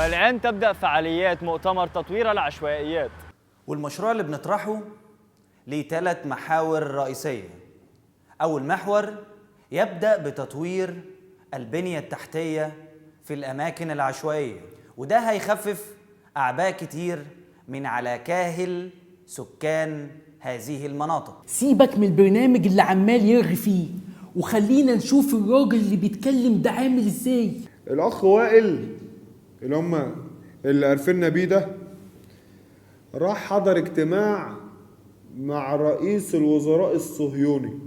والآن تبدأ فعاليات مؤتمر تطوير العشوائيات. والمشروع اللي بنطرحه ليه 3 محاور رئيسية. أول محور يبدأ بتطوير البنية التحتية في الأماكن العشوائية، وده هيخفف أعباء كتير من على كاهل سكان هذه المناطق. سيبك من البرنامج اللي عمال يرغي فيه وخلينا نشوف الراجل اللي بيتكلم ده عامل ازاي. الأخ وائل اللي هم اللي عرفنا بيه ده راح حضر اجتماع مع رئيس الوزراء الصهيوني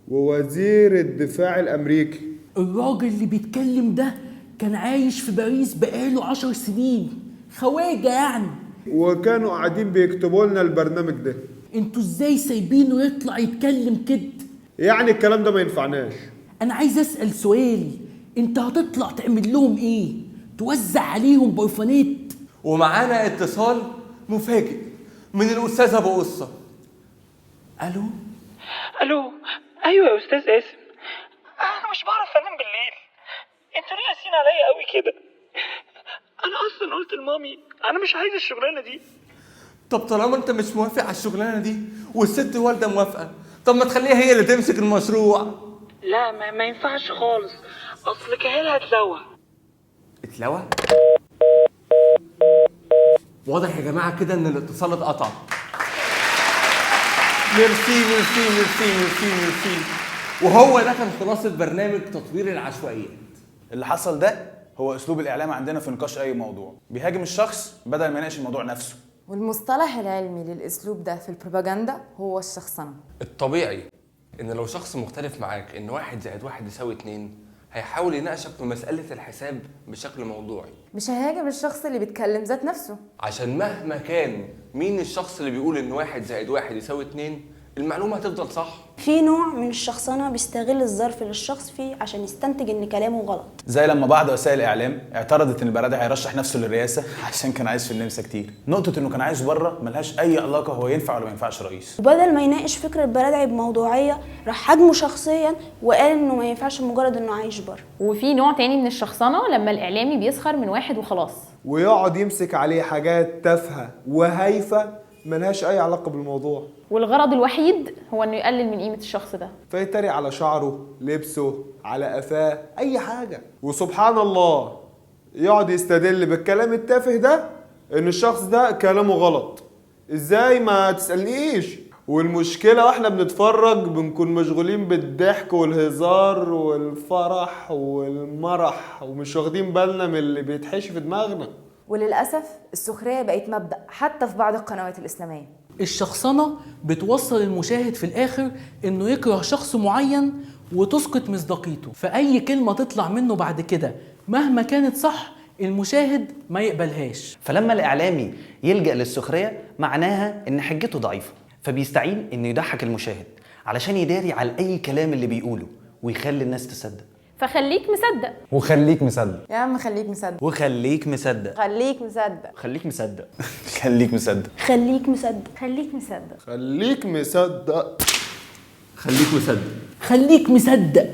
ووزير الدفاع الأمريكي. الراجل اللي بيتكلم ده كان عايش في باريس بقاله 10 سنين، خواجة يعني، وكانوا قاعدين بيكتبوا لنا البرنامج ده. انتوا ازاي سايبينه يطلع يتكلم كده؟ يعني الكلام ده ما ينفعناش. انا عايز اسأل سؤال، انت هتطلع تعمل لهم ايه؟ توزع عليهم برفانات؟ ومعانا اتصال مفاجئ من الأستاذ أبو قصة. ألو ألو، أيوة يا أستاذ قاسم، أنا مش بعرف أنام بالليل. أنتوا ليه قاسيين عليا قوي كده؟ أنا أصلا قلت لمامي أنا مش عايز الشغلانة دي. طب طالما أنت مش موافق على الشغلانة دي والست والدة موافقة، طب ما تخليها هي اللي تمسك المشروع. لا ما ينفعش خالص، أصل كاهلها اتلوى. اتلوى؟ واضح يا جماعة كده إن الاتصال اتقطع. ميرسي ميرسي ميرسي ميرسي ميرسي. وهو ده كان خلاصة برنامج تطوير العشوائيات. اللي حصل ده هو أسلوب الإعلام عندنا في نقاش أي موضوع، بيهاجم الشخص بدل ما يناقش الموضوع نفسه. والمصطلح العلمي للأسلوب ده في البروباجندا هو الشخصنة. الطبيعي إن لو شخص مختلف معاك إن 1 زائد 1 يساوي 2 هيحاول يناقشك في مسألة الحساب بشكل موضوعي، مش هيهاجم الشخص اللي بيتكلم ذات نفسه. عشان مهما كان مين الشخص اللي بيقول إن 1 زائد 1 يساوي 2 المعلومة هتفضل صح. في نوع من الشخصنة بيستغل الظرف اللي الشخص فيه عشان يستنتج إن كلامه غلط. زي لما بعض وسائل الإعلام اعترضت إن البرادعي هيرشح نفسه للرئاسة عشان كان عايز في النمسا كتير. نقطة إنه كان عايز بره ملهاش أي علاقة هو ينفع ولا ما ينفعش رئيس. وبدل ما يناقش فكرة البرادعي بموضوعية راح هاجمه شخصيا وقال إنه ما ينفعش مجرد إنه عايش بره. وفي نوع تاني من الشخصنة لما الإعلامي بيسخر من واحد وخلاص، ويقعد يمسك عليه حاجات تافهة وهايفة ملهاش أي علاقة بالموضوع، والغرض الوحيد هو انه يقلل من قيمة الشخص ده، فيتريق على شعره، لبسه، على قفاه، أي حاجة. وسبحان الله يقعد يستدل بالكلام التافه ده إن الشخص ده كلامه غلط. إزاي؟ ما تسألنيش. والمشكلة واحنا بنتفرج بنكون مشغولين بالضحك والهزار والفرح والمرح ومش واخدين بالنا من اللي بيتحشي في دماغنا. وللأسف السخرية بقت مبدأ حتى في بعض القنوات الإسلامية. الشخصنة بتوصل المشاهد في الآخر إنه يكره شخص معين وتسقط مصداقيته، فأي كلمة تطلع منه بعد كده مهما كانت صح المشاهد ما يقبلهاش. فلما الإعلامي يلجأ للسخرية معناها إن حجته ضعيفة، فبيستعين إنه يضحك المشاهد علشان يداري على أي كلام اللي بيقوله ويخلي الناس تصدق. فخليك مصدق. وخليك مصدق يا عم، خليك مصدق. وخليك مصدق. خليك مصدق. خليك مصدق. خليك مصدق. خليك مصدق. خليك مصدق. خليك مصدق. خليك مصدق. خليك مصدق.